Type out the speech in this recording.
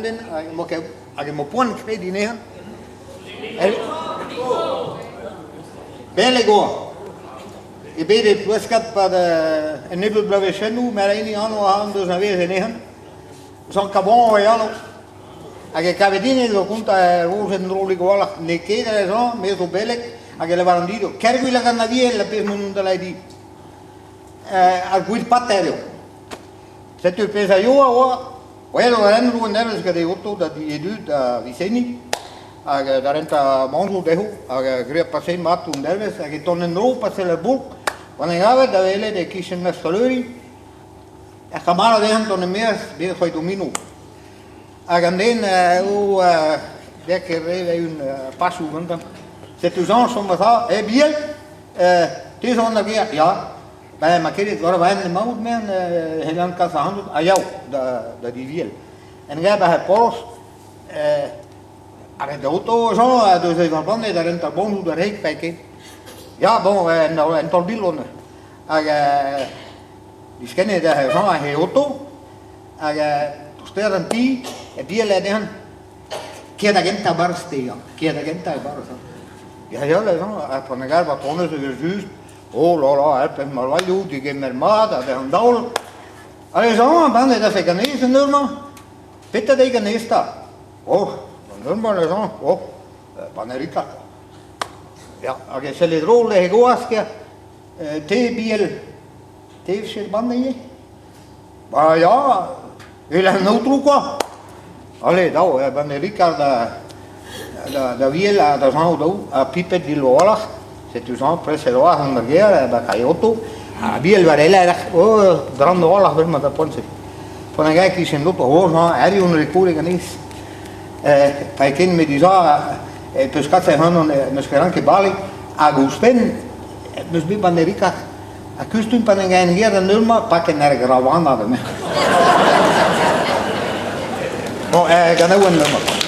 din hag emañ poan krediñ anezhañ. Beleg oa. E bet e Ploueskad 'pad un nebeud bloavezhioù met hini anv a deus anavezet anezhañ. Jean Cabon e anv. Hag e kave din ez o kontañ ur vojenn drolik a-walc'h. N'eo ket dre Jean, me zo beleg hag e lavaran dit eo Kergwil hag an Aviel ar pezh m'on da lâret dit. Ar gwir pater eo. Setu pezh a yoa oa well oa endro un devezh gant e oto da di e dud da Viseni hag da rentañ mañjoù dezho hag graet pasein mat un devezh hag e tont en-dro pasel ar bourk gant e gavet da welet e-kichen Mestr-Leuri ar c'hamarad dezhañ tont e-maez bet c'hoari domino. Hag an den o dek e re un pasoù gantañ. Setu Jean chom a Eh Biel, te zo an gêr? Ya. Ben ma ket war va emaout me c'hellan kas ac'hanout ha yaou da da di Viel. En gab ar porzh ar da oto Jean a deus e vannet da rentañ bonjoù da reit pa ket. Ya bon en en taol bilon. Hag diskennet Jean he oto hag tosteet an ti e Viel anezhan Kêr da gentañ 'barzh te, kêr da gentañ e-barzh. Ya ya, ha pa ne gav honnezh evel-just, oh là là, penn ma loaioù, degemer mat, ha an daol. Allez, amañ, bannet aze ganez an eur-mañ. Petra deiz ganez 'ta? Oh, an eur-mañ, lez-hañ, oh, banne Ricard. Ya, hag e selle drol he goaz, te, Biel, te 'vije banne ivez? Ba ya, evel an aotrou kwa. Ale, dav, banne Ricard da, da, da Viel ha da Jean daou, ha pipet vil a-walc'h. Setu Jean preset a-walc'h gant ar gêr, ba Kaioto. Ha Biel war e lerc'h, oh, drant a-walc'h bremañ da poent-se. P'on a gae kichen l'auto, oh Jean, arri on rekourek ganez. Pa ken me dija, e peus kaset ac'hanon, n'eus ket ranket bale, hag ouzhpenn, n'eus bet banne Ricard. Ha kustum pa ne gaen ket an eur-mañ, paket er gravanad emañ. Bon, ganaouenn emañ.